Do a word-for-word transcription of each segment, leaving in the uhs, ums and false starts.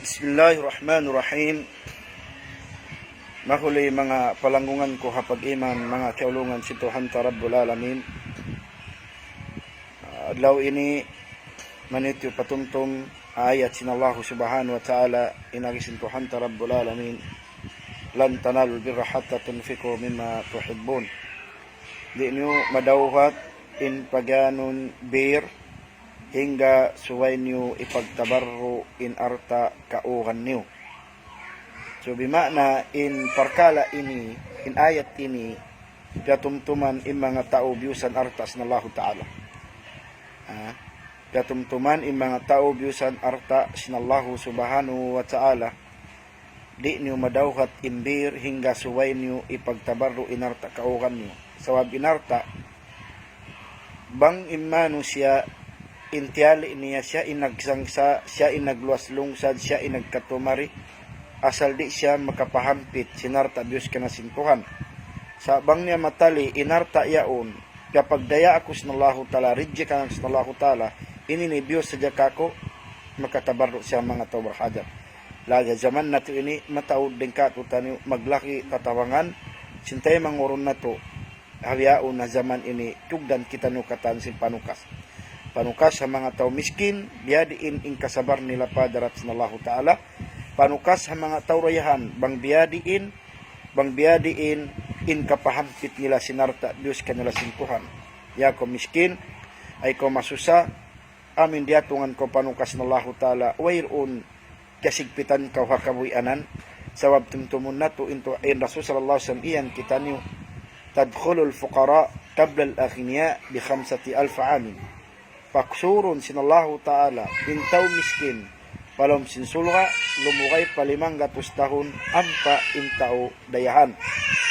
بسم الله الرحمن الرحيم. Mahuli manga palanggungan ku ha pag-iman, manga kiyaulungan sin Tuhan ta Rabbul Alamin. Adlaw ini, manitiyu patumtum ayat sin Allah Subhanahu wa Ta'ala, in agi sin Tuhan ta Rabbul Alamin, لن تنالوا البر حتى تنفقوا مما تحبون. Di' niyu madawhat in pagyanun bir hangga subay niyu ipagtabarru in alta' kaugan niyu. So, bima'na in parkala' ini, in ayat ini, piyatumtuman in manga tau biyusan alta' sin Allahu Ta'ala. Ha? Piyatumtuman in manga tau biyusan alta' sin Allahu Subhanahu wa Ta'ala. Di' niyu madawhat in bir hangga subay niyu ipagtabarru in alta' kaugan niyu. Sabab in alta', bang in manusiya' in tiyali' niya, siya in nagsangsa', siya in nagluwas lungsad, siya in nagkatumari, asal di' siya makapahampit sin alta' biyus kaniya sin Tuhan. Sa' bang niya matali in alta' yaun, piyagdaya aku sin Allahu Ta'ala, rijik aku sin Allahu Ta'ala, ini ini biyus sadja kaku', makatabarru' siya manga tau barhajat. Laung jaman natu' ini, mataud dayn kātu'niyu maglaki tatabangan, sin taymanghud natu', ha bihaun na jaman ini, tugdan kitaniyu katan sin panukas. Panukas ha manga tau miskin, biyadiin in kasabar nila pa hadarat sin Allahu Ta'ala. Panukas ha manga tau dayahan, bang biyadiin, bang biyadiin in kapahampit nila sin alta' biyus kanila sin Tuhan. Ya kaw miskin, ay kaw masusa, amu in diyatungan kaw panukas sin Allahu Ta'ala, wayruun kasigpitan kaw ha kabuhianan. Sabab tumtumun natu' in Rasul sallallahu alayhi wasallam iyan kitaniyu, تدخل الفقراء قبل الأغنياء بخمسة ألف عام. Paksurun sin Allahu Ta'ala in tau miskin pa lawm sin surga' lumugay pa limanggatus tahun ampa in tau dayahan.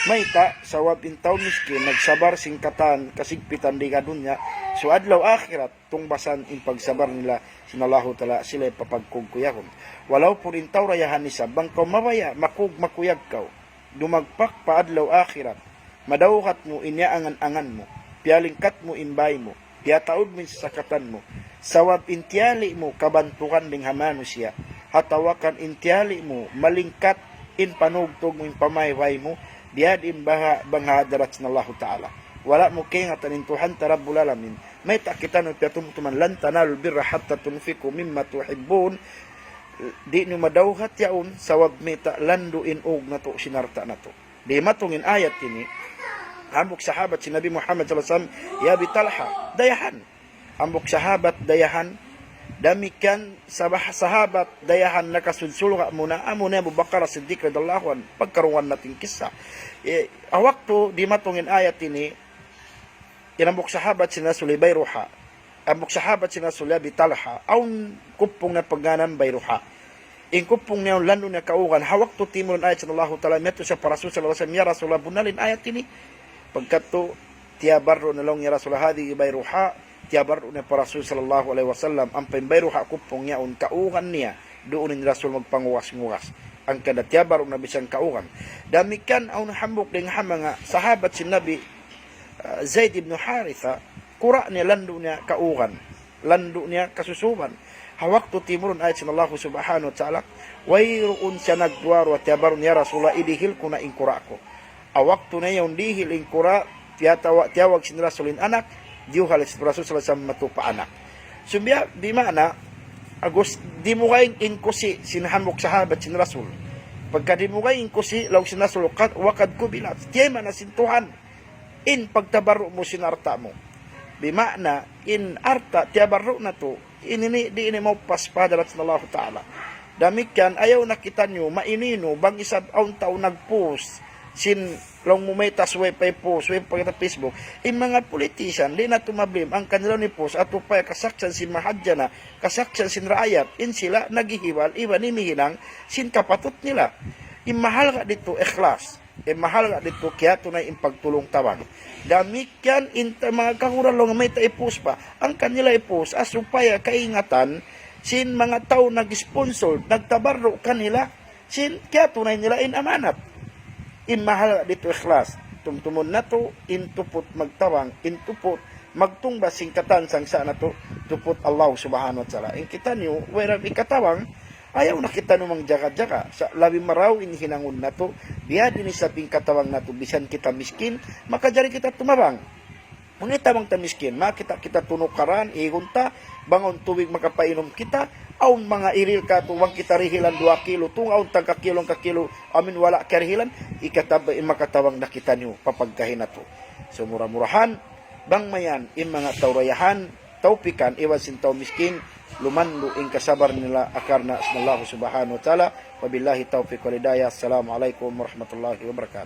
Mayta'? Sabab in tau miskin nagsabar sin katan kasigpitan di ha dunya, so adlaw akhirat, tungbasan in pagsabar nila sin Allahu Ta'ala, sila papagkuyag-kuyag. Walaupun in tau dayahan isab, bang kaw mabaya', makug-makuyag kaw, dumagpak pa adlaw akhirat, madawhat mu in iyaangan-angan mu, piyalingkat mu in bāy mu, piyataud mu in sasakatan mu, sabab in tiyali' mu kabantugan dayn ha manusiya', atawa kan in tiyali' mu malingkat in panugtug mu, in pamaybay mu, biyadiin baha' bang ha hadarat sin Allahu Ta'ala. Wala' mu kaingatan in Tuhan ta Rabbul Alamin. Mayta' kitaniyu piyatumtuman, لن تنالوا البر حتى تنفقوا مما تحبون. Di' niyu madawhat yaun, sabab mayta', landu' in ug natu' sin alta' natu'. Dimatung in ayat ini, hambuuk sahabat sin Nabi Muhammad sallallahu alayhi wasallam, hi Abi Talha, dayahan. Hambuuk sahabat dayahan, damikkiyan sabab sahabat dayahan nakasud surga' muna, amuna hi Abu Bakar As-Siddiq radiyallahu anhu, pagkarungugan natu' in kissa. Eh, ha waktu dimatung in ayat ini, in hambuuk sahabat sin Rasul hi Bayruha. Hambuuk sahabat sin Rasul hi Abi Talha, awn kuppung niya pagngānan Bayruha. In kuppung niya yaun landu' niya kaugan, ha waktu timurun ayat sin Allahu Ta'ala, miyadtu siya pa Rasul sallallahu alayhi wasallam, "Ya Rasulullah, bunnal in ayat ini." Pagkadtu, tiyabarru' na laung niya Rasulullah, "هذه بيرحاء." Tiyabarru' niya pa Rasul sallallahu alayhi wasallam, ampa in Bayruha kuppung yaun, kaugan niya, duun in Rasul magpangugas-ngugas. Hangkan da tiyabarru' na bisan kaugan. Damikkiyan awn hambuuk dayn ha manga sahabat sin Nabi, ah, Zaid ibn Haritha, kura' niya, landu' niya kaugan, landu' niya kasusuban. Ha waktu timurun ayat sin Allahu Subhanahu wa Ta'ala, wayruun siya nagduwa-ruwa, tiyabarru' niya, "Ya Rasulullah, idihil ku na in kura' ku." Ha waktu na yaun dihil in kura', tiyatawa-, tiyawag sin Rasul in anak, diyuhal sin Rasul sallallahu alayhi wasallam matu pa anak. Sumbiya, bima'na, agus dimugay in kusi sin hambuuk sahabat sin Rasul. Pagka dimugay in kusi, laung sin Rasul, "قد، وقد قبلت." Tiyayma' na sin Tuhan in pagtabarru' mu sin alta' mu. Bima'na, in alta' tiyabarru' natu', ini ini, di' ini maupas pa hadarat sin Allahu Ta'ala. Damikkiyan, ayaw na kitaniyu mainu-inu, bang isab awn tau nag-post sin, laung mu mayta', subay pa i-post, subay pa kita Facebook. In manga politician, di' natu' ma-blame, hangkan nila ini post, atu pa kasaksian sin mahadjana, kasaksian sin raayat, in sila naghihibal, iban imihinang sin kapatut nila. In mahalga' didtu ikhlas. In mahalga' didtu kiyatunay in pagtulung-tabang. Damikkiyan in ta-, manga kaguran, laung mayta' i-post pa. Hangkan nila i-post, ah, supaya kaingatan sin manga tau nag-sponsor, nagtabarru' kanila, sin kiyatunay nila in amanat. In mahalga' didtu ikhlas. Tumtumun natu', in tuput magtabang, in tuput magtungbas sin katan sangsa' natu', tuput Allah Subhanahu wa Ta'ala. In kitaniyu, wayruun hikatabang, Ayaw na kitaniyu mangjaga-jaga. Sa' labi marayaw in hinangun natu', biya' diin isab in katabang natu', bisan kita miskin, makajari kita tumabang. Manga tabang ta miskin, makakita' kita tunukaran, igun ta, bang awn tubig makapainum kita, awn manga iril katu', bang kita rihilan duwa kilo, tung awn tagka kilo, hangka kilo, amin wala' karihilan, ikatab-, in makatabang na kitaniyu, pa pagkahi natu'. So, mura-murahan, bang mayan, in manga tau dayahan, tau pikan, iban sin tau miskin, lumandu' in kasabar nila, karna' sin Allah Subhanahu wa Ta'ala. Wabillahi tawfiq wal hidayah. Assalamu alaykum warahmatullahi wabarakatuh.